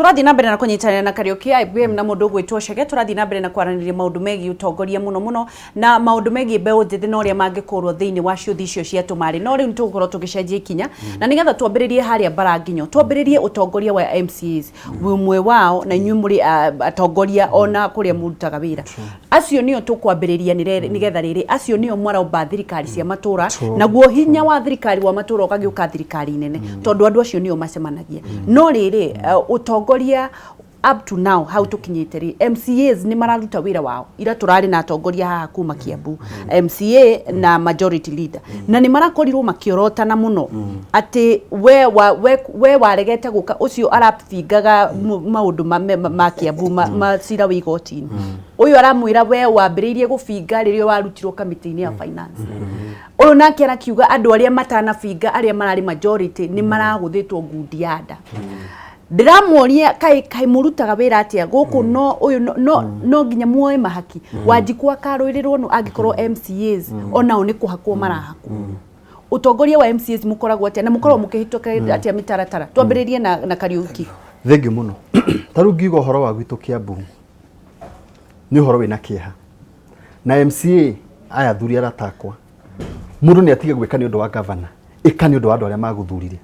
Tũrathiĩ na mbere na kũnyitanĩra na Kariũki IBM na mũndũ ũgwĩtwo Chege. Tũrathiĩ na mbere na kwaranĩria maũndũ megiĩ ũtongoria mũno mũno na maũndũ megiĩ mbeũ njĩthĩ na ũrĩa mangĩkũrwo thĩinĩ wa ciũthi icio cia tũmarĩ. No rĩu nĩ tũgũkorwo tũgĩcenjia ikinya na nĩgetha twambĩrĩrie harĩa Mbaranginyo, twambĩrĩrie ũtongoria wa MCAs ũmwe wao, na inyuĩ mũrĩ atongoria ona kũrĩa mũrutaga wĩra. Acio nĩo tũkwambĩrĩria nĩgetha rĩrĩ acio nĩo maromba thirikari cia matũra, naguo hinya wa thirikari wa matũra ũgagĩũka thirikari nene, tondũ andũ acio nĩo macemanagia. No rĩrĩ, ũtongoria up to now hau tũkinyĩte rĩ, MCAs nĩ mararuta wĩra wao. Ira tũrarĩ na atongoria haha kuma Kiambu, MCA na majority leader, na nĩ marakorirwo makĩorotana mũno atĩ we waregete gũka ũcio arabingaga maũndũ ma Kiambu ma cira wa igoti-inĩ. Ũyũ aramwĩra we wambĩrĩirie gũbinga rĩrĩa warutirwo kamĩtĩ-inĩ ya finance. Ũyũ nake arakiuga andũ arĩa matanabinga, arĩa mararĩ majority, nĩ maragũthĩtwo ngundi ya nda. Ndĩramoria kaĩ mũrutaga wĩra atĩa gũkũ? No ũyũ no nginya muoe mahaki. Wanjikũ akarũĩrĩrwo no angĩkorwo MCAs onao nĩ kũhakwo marahakwo. Ũtongoria wa MCAs mũkoragwo atĩa na mũkoragwo mũkĩhĩtũka atĩa mĩtaratara? Twambĩrĩrie na Kariũki. Thengiũ mũno. Ta rĩu ngiuga ũhoro wa gwitũ Kiambu nĩ ũhoro wĩna kĩeha na MCA aya athuri arata akwa, mũndũ nĩ atige gwĩka nĩ ũndũ wa gavana, ĩka nĩ ũndũ wa andũ arĩa magũthurire.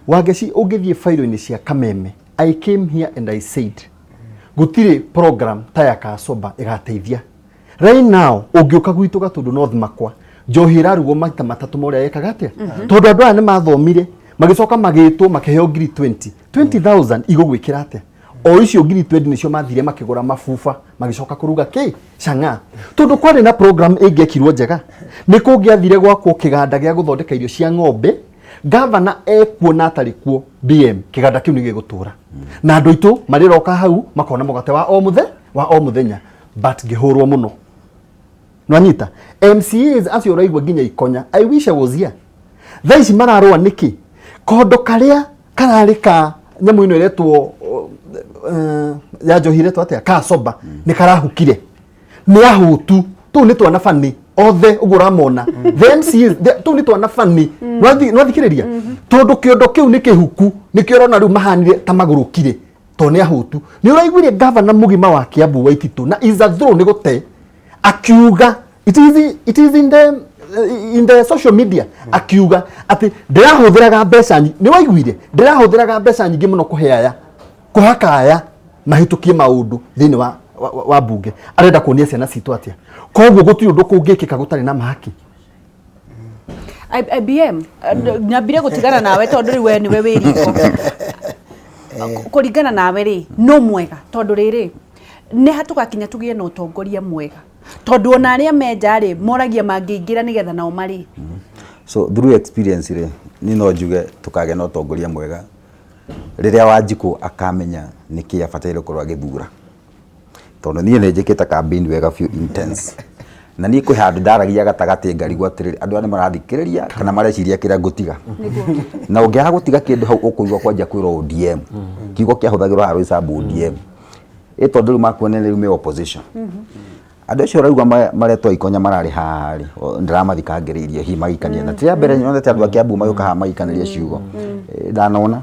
Wangeci, ũngĩthiĩ bairo-inĩ cia Kameme, I came here and I said gũtirĩ program ta ya Kasoba ĩgateithia. Right now ũngĩũka gwitũ Gatũndũ North makwa, njohi ĩrarugwo maita matatũ ma ũrĩa ĩkaga atĩa, tondũ andũ aya nĩ mathomire, magĩcoka magĩtwo makĩheo ngiri 20 20,000. Igũgwĩkĩra atĩa? O icio ngiri 20 nĩcio mathire makĩgũra mabuba, magĩcoka kũruga kĩ chang'aa, tondũ kwarĩ na program ĩngĩekirwo njega nĩ kũngĩathire gwakwo kĩganda gĩa gũthondeka irio cia ng'ombe. Gavana ekuo na atarĩ kuo, BM kĩganda kĩu nĩ gĩgũtũra na andũ aitũ marĩroka hau makona mũgate wa o mũthe wa o mũthenya. But ngĩhũrwo mũno. Nwanyita MCAs acio ũraigua nginya ikonya, I wish I was here. Thaa ici mararũa nĩkĩ? Kondo karĩa kararĩ ka nyamũ ĩno ĩretwo ya njohi ĩretwo atĩa, kasoba, nĩ karahukire nĩ ahũtu. Tũu nĩ twana bani othe ũguo ũramona the MCAs, tũu nĩ twana bani. Nwathikĩrĩria, tondũ kĩondo kĩu nĩ kĩhuku, nĩkĩo ũrona rĩu mahanire ta magũrũkire, tondũ nĩ ahũtu. Nĩ ũraiguire gavana mũgima wa Kiambu Waititu na is a throw nĩ gũte akiuga, it is in the social media, akiuga atĩ ndĩrahũthĩraga mbeca nĩ waiguire, ndĩrahũthĩraga mbeca nyingĩ mũno kũhe aya kũhaka aya mahĩtũkie maũndũ thĩinĩ wa bunge. Arenda kuonia ciana citũ atĩa? Koguo gũtirĩ ũndũ kũngĩkĩka gũtarĩ na mahaki. IBM, nyambire gũtigana nawe tondũ rĩu we nĩwe wĩ riko. Kũringana nawe rĩ, no mwega tondũ rĩrĩ nĩ hatũgakinya tũgĩe na ũtongoria mwega, tondũ ona arĩa menja rĩ moragia mangĩingĩra nĩgetha nao marĩ So through experience rĩ, niĩ no njuge tũkagĩa na ũtongoria mwega rĩrĩa Wanjikũ akamenya nĩkĩ abataire gũkorwo agĩthura, tondũ niĩ nĩ njĩkĩte campaign wega biũ, intense, na niĩ kwĩ handũ ndaragia gatagatĩ ngarigwo atĩrĩrĩ, andũ aya nĩ marathikĩrĩria kana mareciria kĩrĩa ngũtiga? Na ũngĩaga gũtiga kĩndũ hau ũkũigua kwanja kwĩrwo ODM, kiugo kĩahũthagĩrwo haha Roysambu, ODM ĩ, tondũ rĩu makuona rĩu me opposition. Andũ acio ũraigua maretwo ikonya mararĩ haha rĩ, ndĩramathikangĩrĩirie hihi magĩikania na ti rĩa mbere nyonete andũ a Kiambu magĩũka haha magĩikanĩria ciugo. Ndanona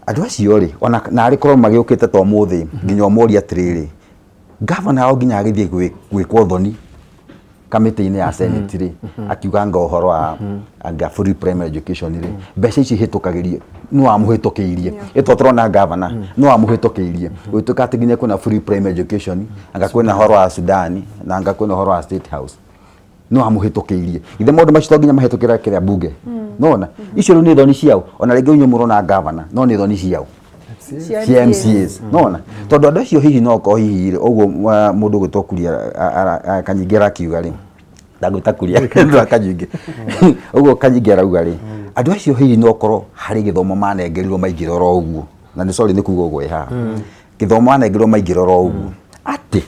andũ acio rĩ, ona narĩ korwo magĩũkĩte ta ũmũthĩ nginya ũmorie atĩrĩrĩ, gavana wao nginya agĩthiĩ gwĩkwo thoni kamĩtĩ-inĩ ya senate rĩ, akiuga anga ũhoro wa anga free primary education rĩ, mbeca ici hĩtũkagĩrie nĩ wamũhĩtũkĩirie ĩto tũrona gavana nĩ wamũhĩtũkĩirie gũtuĩka atĩ nginya kwĩna free primary education, anga kwĩna ũhoro wa Sudan na anga kwĩna ũhoro wa State House, nĩ wamũhĩtũkĩirie. Ithe maũndũ macio to nginya mahĩtũkĩra kĩrĩa bunge nona icio rĩu nĩ thoni ciao. Ona rĩngĩ inyuĩ mũrona gavana no nĩ thoni ciao cia MCAs nona, tondũ andũ acio hihi no okorwo hihi rĩ ũguo mũndũ ũgwĩtwo Kuria Kanyingĩ arakiuga rĩ, ndagwĩta Kuria ndwa Kanyingĩ, ũguo Kanyingĩ arauga rĩ, andũ acio hihi no okorwo harĩ gĩthomo manengerirwo maingĩra oro ũguo, na nĩ sorry nĩ kuga ũguo ĩ haha, gĩthomo manengerirwo maingĩra oro ũguo atĩ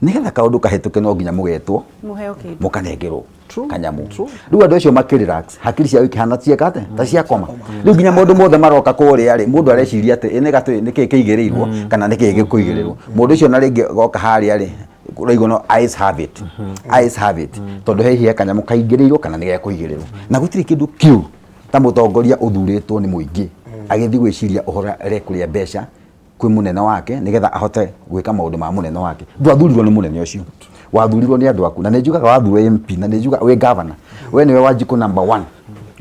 nĩgetha kaũndũ kahĩtũke no nginya mũgetwo mũheo kĩndũ, mũkanengerwo kanyamu. Rĩu andũ acio makĩrelax, hakiri ciao ikĩhana cieka atĩa, ta ciakoma. Rĩu nginya maũndũ mothe maroka kũrĩa rĩ, mũndũ areciria atĩ ĩ nĩ gatĩ nĩkĩ kĩigĩrĩirwo kana nĩkĩ gĩkũigĩrĩrwo mũndũ ũcio. Na rĩngĩ goka harĩa rĩ, ũraigua no eyes have it, eyes have it, tondũ hihi he kanyamũ kaingĩrĩirwo kana nĩ gekũigĩrĩrwo, na gũtirĩ kĩndũ kĩũru ta mũtongoria ũthurĩtwo nĩ mũingĩ. Agĩthiĩ gwĩciria ũhoro arekũrĩa mbeca kwĩ mũnene wake nĩgetha ahote gwĩka maũndũ ma mũnene wake. Ndwathurirwo nĩ mũnene ũcio, wathurirwo nĩ andũ aku. Na nĩ njugaga wathurwo MP, na nĩ njugaga wĩ governor, we nĩwe Wanjikũ number one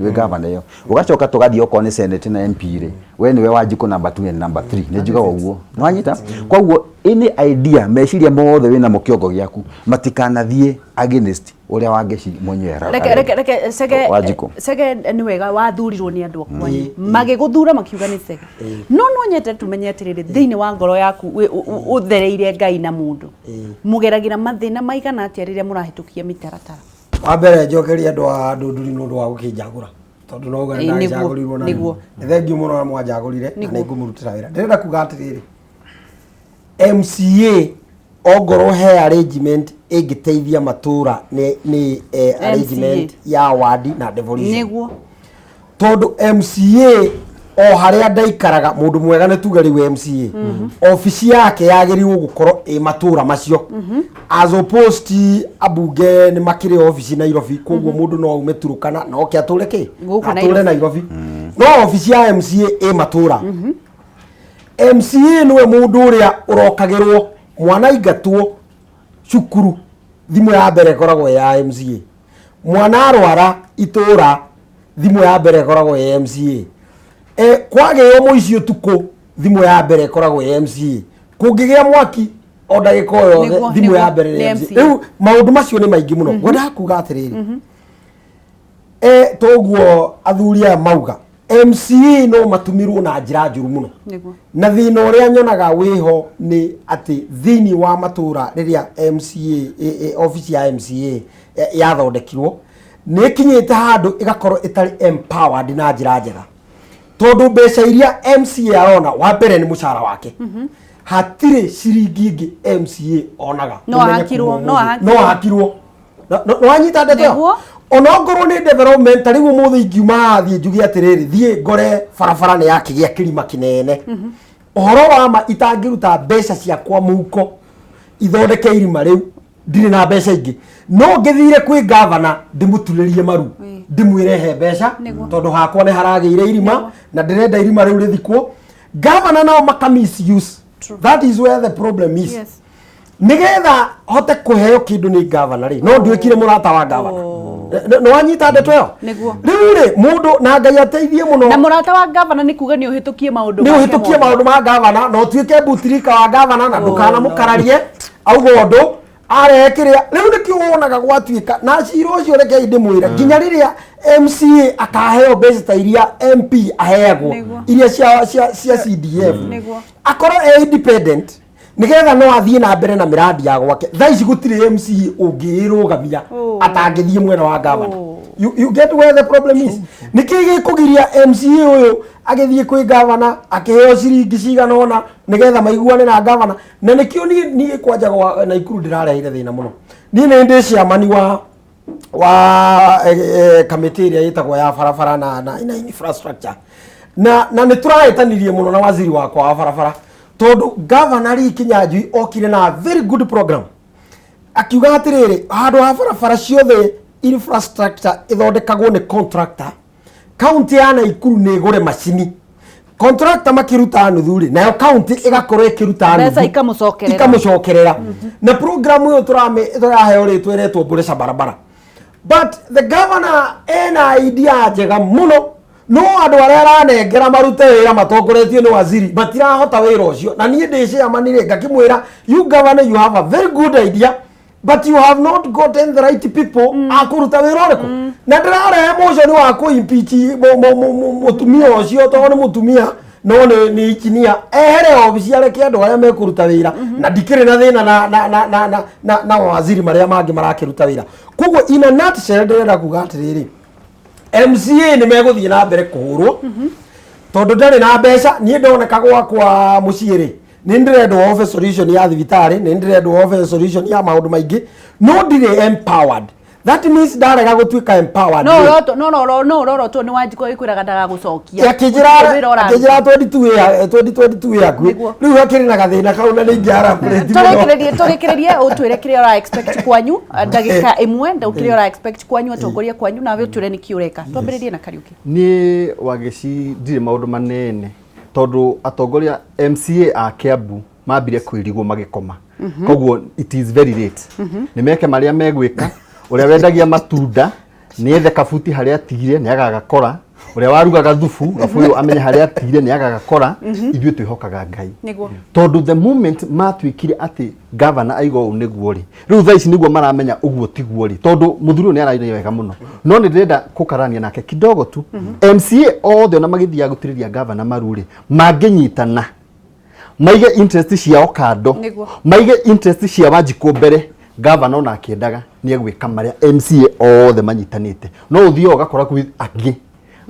wĩ governor ĩyo. Ũgacoka tũgathiĩ okorwo nĩ senate na MP rĩ, we nĩwe Wanjikũ number two and number three. Nĩ njugaga ũguo, nĩwanyita? Koguo any idea, meciria mothe wĩnamo kĩongo gĩaku matikanathiĩ against ũrĩa Wangeci mwenyewe Reke reke reke Sege. Wanjikũ. Sege, nĩ wega wathurirwo nĩ andũ akwanyu, magĩgũthura makiuga nĩ Sege, no nyende tumenye atĩrĩrĩ, thĩinĩ wa ngoro yaku ũthereire Ngai na mũndũ, mũgeragĩra mathĩna maigana atĩa rĩrĩa mũrahĩtũkia mĩtaratara? Wa mbere njokerie andũ a Ndũndũri nĩ ũndũ wa gũkĩnjagũra, tondũ no uga ndagĩcagũrirwo na nĩ thengiũ mũno na mwanjagũrire na nĩ ngũmũrutĩra wĩra. Ndĩrenda kuga atĩrĩrĩ, MCA ongorwo he arrangement ĩngĩteithia matũra nĩ arrangement ya wadi na devolution. Tondũ MCA o harĩa ndaikaraga, mũndũ mwega nĩ tuge rĩu MCA obici yake yagĩrĩirwo gũkorwo ĩ matũra macio, as opposed to ambunge nĩ makĩrĩ obici Nairobi. Koguo mũndũ no aume Turukana na oke atũre kĩ Gũkũ. Atũre Nairobi, no obici ya MCA ĩ matũra. MCA nĩwe mũndũ ũrĩa ũrokagĩrwo mwana aingatwo cukuru, thimũ ya mbere ĩkoragwo ĩ ya MCA. Mwana arwara itũra, thimũ ya mbere ĩkoragwo ĩ MCA. Kwagĩo mũici ũtukũ, thimũ ya mbere ĩkoragwo ĩ MCA. Kũngĩgĩa mwaki o ndagĩka o yothe, thimũ ya mbere nĩ nĩ MCA. MCA. Rĩu maũndũ macio nĩ maingĩ mũno. Ngwendaga kuga atĩrĩrĩ, toguo athuri aya mauga, MCA no matumirwo na njĩra njũru mũno. Na thĩna ũrĩa nyonaga wĩho nĩ atĩ thĩinĩ wa matũra rĩrĩa MCA obici ya MCA yathondekirwo, nĩ ĩkinyĩte handũ ĩgakorwo ĩtarĩ empowered na njĩra njega, tondũ mbeca iria MCA arona, wa mbere nĩ mũcara wake, hatirĩ ciringi ĩngĩ MCA onaga. No Ũmenye ahakirwo, kuma no ũmũthĩ. ahakirwo. No ahakirwo. Nĩwanyita ndeto ĩyo? Ona ongorwo nĩ development, ta rĩu ũmũthĩ ingiuma haha thiĩ njuge atĩrĩrĩ, thiĩ ngore barabara nĩ yakĩgĩa kĩrima kĩnene, ũhoro wa ma itangĩruta mbeca ciakwa mũhuko ithondeke irima rĩu, ndirĩ na mbeca ingĩ. No ngĩthire kwĩ gavana ndĩmũturĩrie maru, ndĩmwĩre he mbeca, tondũ hakwa nĩ haragĩire irima na ndĩrenda irima rĩu rĩthikwo. Gavana nao maka misuse. That is where the problem is. Nigetha hote kũheo kĩndũ nĩ gavana rĩ, no nduĩkire mũrata wa gavana. Nĩ wanyita ndeto ĩyo? Nĩguo. Rĩu rĩ, mũndũ na Ngai ateithie mũno. Na mũrata wa gavana nĩ kuga nĩ ũhĩtũkie maũndũ Nĩ make ũhĩtũkie mothe. Maũndũ ma gavana na ũtuĩke mbutirika wa gavana na ndũkanamũkararie auga ũndũ arehe kĩrĩa. Rĩu nĩkĩo wonaga gwatuĩka na cira ũcio. Rekei ndĩmwĩre, nginya rĩrĩa MCA akaheo mbeca ta iria MP aheagwo, iria cia CDF, akorwo e independent, nigetha no athiĩ na mbere na mĩrandi ya gwake. Thaa ici gũtirĩ MCA ũngĩĩrũgamia atangĩthiĩ mwena wa gavana. You get where the problem is? Nĩkĩ gĩkũgiria MCA ũyũ agĩthiĩ kwĩ gavana akĩheo ciringi cigana ũna nĩgetha maiguane na gavana? Na nĩkĩo niĩ kwanja gwa Naikuru ndĩrareheire thĩna mũno. Niĩ nĩ ndĩ chairman wa kamĩtĩ ĩrĩa ĩtagwo ya barabara na infrastructure, na nĩ tũrahĩtanirie mũno na waziri wakwa wa barabara, tondũ gavana Lee Kinyanjui okire na a very good program, akiuga atĩrĩrĩ, handũ ha barabara ciothe infrastructure ĩthondekagwo nĩ contractor, kaunti ya Naikuru nĩ ĩgũre macini, contractor makĩruta nuthu rĩ, nayo kaunti ĩgakorwo ĩkĩruta Mbeca nuthu. ikamũcokerera. Ikamũcokerera. Na program ĩyo tũraheo rĩtwa ĩretwo Boresha Barabara, but the governor ena idea njega mũno, no andũ arĩa aranengera marute wĩra matongoretio nĩ waziri matirahota wĩra ũcio. Na niĩ ndĩ chairman rĩ, ngakĩmwĩra, "You governor, you have a very good idea, but you have not gotten the right people a kũruta wĩra ũrĩkũ." Na ndĩrarehe motion wa kũ-impeach mũtumia ũcio, tondũ nĩ mũtumia no nĩ engineer, ehere obici areke andũ arĩa mekũruta wĩra. Na ndikĩrĩ na thĩna na waziri marĩa mangĩ marakĩruta wĩra. Koguo in a nutshell ndĩrenda kuga atĩrĩrĩ, MCA nĩ megũthiĩ na mbere kũhũrwo tondũ ndarĩ na mbeca. Niĩ ndoneka gwakwa mũciĩ rĩ, nĩ ndĩrendwo offer solution ya thibitarĩ, nĩ ndĩrendwo offer solution ya maũndũ maingĩ, no ndirĩ empowered. That means ndarega gũtuĩka empowered. No ũroto no no no ũrorotwo nĩ Wanjikũ ĩkwĩraga ndagagũcokia. Akĩnjĩra Gũtirĩ wĩra ũraruta. akĩnjĩra 22 ya 2022 yaku. Nĩguo. Rĩu hakĩrĩ na gathĩna kau na nĩ ingĩarabũrĩti. Tũrĩkĩrĩrie tũrĩkĩrĩrie ũtwĩre kĩrĩa ũra expect kwanyu ndagĩka ĩmwe kĩrĩa ũra expect kwanyu atongoria kwanyu nawe ũtwĩre nĩkĩ ũreka. Twambĩrĩrie na Kariũki. Niĩ Wangeci ndirĩ maũndũ manene tondũ atongoria MCA a Kiambu mambire kwĩrigwo magĩkoma, koguo it is very late. Nĩ meke marĩa megwĩka. Ũrĩa wendagia matunda nĩ ethe kabuti harĩa atigire nĩ agagakora, ũrĩa warugaga thubu gabuyu amenye harĩa atigire nĩ agagakora. Ithuĩ twĩhokaga Ngai. Nĩguo. Tondũ the moment matuĩkire atĩ gavana aiga ũũ nĩguo rĩ, rĩu thaa ici nĩguo maramenya ũguo tiguo rĩ, tondũ mũthuri ũyũ nĩ araria wega mũno, no nĩ ndĩrenda kũkarania nake kidogo tu. MCA othe ona magĩthiaga gũtirĩria gavana maru rĩ, mangĩnyitana maige interest ciao kando, Nĩguo. maige interest cia Wanjikũ mbere, gavana ona akĩendaga nĩ egwĩka marĩa MCA othe manyitanĩte. No ũthiĩ ũgakora kwĩ angĩ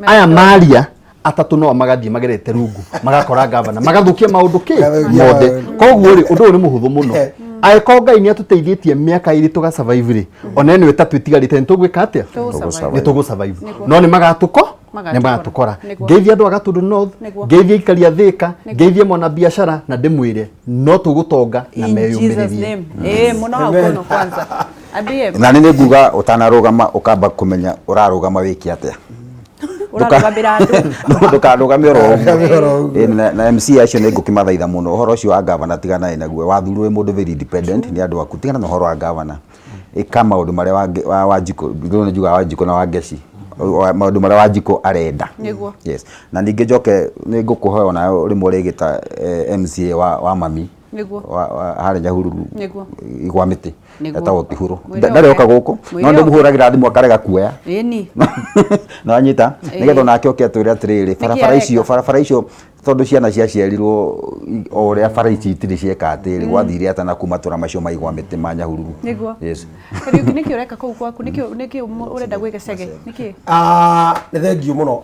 aya maria atatũ no magathiĩ magerete rungu magakora gavana magathũkia maũndũ kĩ Magathũkia mothe. maũndũ. Koguo rĩ, ũndũ ũyũ nĩ mũhũthũ mũno. Angĩkorwo Ngai nĩ atũteithĩtie mĩaka ĩrĩ tũga survive rĩ, ona ĩno ĩtatũ ĩtigarĩte nĩ tũgwĩka atĩa? Tũgũ-survive. Nĩ tũgũ survive. Nĩguo. No nĩ magatũko Magatũkora. nĩ magatũkora. Nĩguo. Ngeithie andũ a Gatũndũ North, Nĩguo. ngeithie aikari a Thĩka, ngeithie mwanabiacara na ndĩmwĩre no tũgũtonga na In Jesus meyũmĩrĩrie. name. Eh, mũno hau Amen. kono kwanza. Ambie. Na nĩ nĩ nguga ũtanarũgama ũkamba kũmenya ũrarũgama wĩke atĩa. Ũrarũgamĩra andũ. Ndũkarũgame oro Ndũkarũgame oro ũguo. ũguo. Ĩĩ, na MC acio nĩ ngũkĩmathaitha mũno ũhoro ũcio wa gavana tigana naguo. Wathurwo wĩ mũndũ very independent nĩ andũ aku, tigana na ũhoro wa gavana. Ĩka maũndũ marĩa wa Wanjikũ, rĩu nĩ njugaga Wanjikũ na Wangeci, maũndũ marĩa Wanjikũ arenda. Nĩguo. Yes. Na ningĩ njoke nĩ ngũkũhoya onawe rĩmwe ũrĩgĩta MCA wa mami. Nĩguo. Wa harĩa Nyahururu. Nĩguo. Igwa mĩtĩ. Nĩguo. Etagwo Kihuro. Mwĩre Ndarĩ oka oke. gũkũ. Mwĩre No oke. ndĩmũhũragĩra thimũ akarega kuoya. Ĩni. Na wanyita nĩgetha onake oke atwĩre atĩrĩrĩ, barabara areka? icio, barabara icio tondũ ciana ciaciarirwo o ũrĩa bara ici itirĩ cieka atĩrĩ, gwathire atĩa na kuma matũra macio maigwa mĩtĩ ma Nyahururu. Nĩguo. Yes. Kariũki nĩkĩ ũreka kũu gwaku? Nĩkĩ nĩkĩ ũrenda gwĩka Chege? Nĩkĩ? Nĩ thengiũ mũno.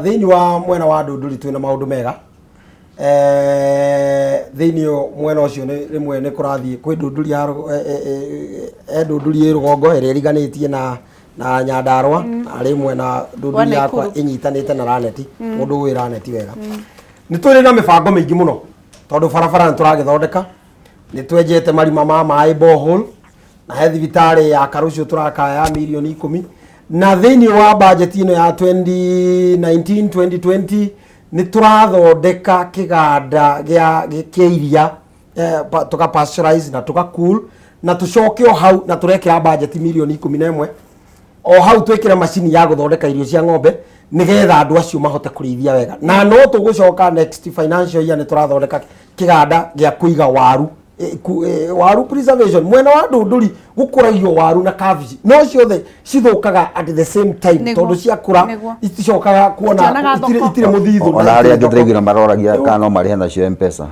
Thĩinĩ wa mwena wa Ndũndũri twĩna maũndũ mega. Thĩinĩ mwena ũcio nĩ rĩmwe nĩ kũrathiĩ kwĩ ndũndũri ya ndũndũri ĩ rũgongo ĩrĩa ĩriganĩtie na Nyandarua, na rĩ mwena Wa ndũndũri yakwa Naikuru. ĩnyitanĩte na Raneti, mũndũ ũĩ Raneti wega. Nĩ tũrĩ na mĩbango mĩingĩ mũno tondũ barabara nĩ tũragĩthondeka, nĩ twenjete marima ma maĩ borehole, na he thibitarĩ ya Karũciũ tũrakaya mirioni 10, na thĩinĩ wa budget ĩno ya 2019 2020 nĩ tũrathondeka kĩganda gĩa iria, tũka pasteurize na tũka cool na tũcoke o hau na tũrekĩra budget mirioni 11 o hau twĩkĩre macini ya gũthondeka irio cia ng'ombe nĩgetha andũ acio mahote kũrĩithia wega. Na no tũgũcoka next financial year nĩ tũrathondeka kĩganda gĩa kũiga waru, waru preservation. Mwena wa Ndũndũri gũkũragio waru na cabbage, no ciothe cithũkaga at the same time tondũ ciakũra Nĩguo. iticokaga kuona Itionaga itirĩ thoko. itirĩ mũthithũ Ona na arĩa itirĩ angĩ thoko. ndĩraiguire maroragia kana no marĩhe nacio M-Pesa.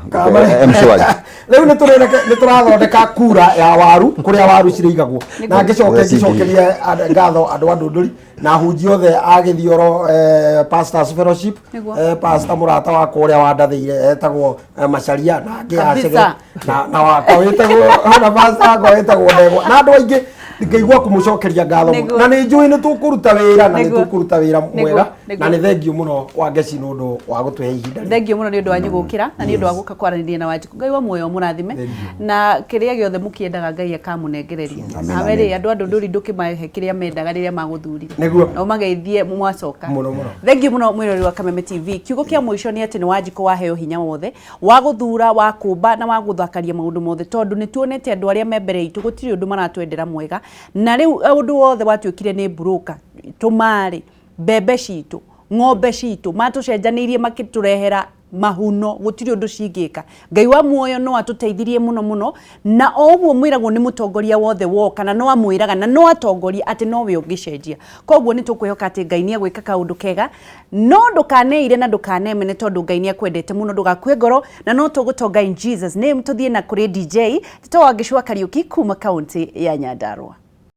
M-Shwari. Rĩu nĩ tũrathondeka kura ya waru kũrĩa waru cirĩigagwo, na ngĩcoke Ũrĩa cingĩ. ngĩcokeria ngatho andũ a Ndũndũri na ahunjia othe a Gĩthioro, Pastors Fellowship. Nĩguo. Pastor mũrata wakwa ũrĩa wandathĩire etagwo Macharia na angĩ a Kabisa. Chege na wakwa wĩtagwo na pastor wakwa wĩtagwo Ndegwa na andũ aingĩ ngaigua kũmũcokeria ngatho mũno. Nĩguo. Na nĩ njũĩ nĩ tũkũruta wĩra na nĩ Nĩguo. tũkũruta wĩra Nĩguo. mwega. Nĩguo. Na nĩ thengiũ mũno Wangeci nĩ ũndũ wa gũtũhe ihinda rĩrĩ. Thengiũ mũno nĩ ũndũ wanyu gũkĩra na nĩ ũndũ wa gũka kwaranĩria na Wanjikũ. Ngai wa muoyo mũrathime na kĩrĩa gĩothe mũkĩendaga Ngai akamũnengereria. Amen, Nawe rĩ, amen. andũ a Ndũndũri ndũkĩmahe kĩrĩa mendaga rĩrĩa magũthurire. Nĩguo. Na ũmageithie mwacoka. Mũno, mũno. Thengiũ mũno mwĩrori wa Kameme TV. Kiugo kĩa mũico nĩ atĩ nĩ Wanjikũ waheo hinya wothe wa gũthura, wa kũmba na wa gũthakaria maũndũ mothe, tondũ nĩ tuonete andũ arĩa me mbere itũ gũtirĩ ũndũ maratwendera mwega, na rĩu ũndũ wothe watuĩkire nĩ mburũka, tũmarĩ mbembe citũ, ng'ombe citũ matũcenjanĩirie makĩtũrehera mahuno, gũtirĩ ũndũ cingĩka. Ngai wa muoyo no atũteithirie mũno mũno, na o ũguo mwĩragwo nĩ mũtongoria wothe woka na no amwĩraga na no atongoria atĩ nowe ũngĩcenjia. Koguo nĩ tũkwĩhoka atĩ Ngai nĩ egwĩka kaũndũ kega, no ndũkaneire na ndũkanemene tondũ Ngai nĩ akwendete mũno, ndũgakue ngoro na no tũgũtonga in Jesus name. Tũthiĩ na kũrĩ DJ Tito Wangeci wa Kariũki kuma kaunti ya Nyandarua.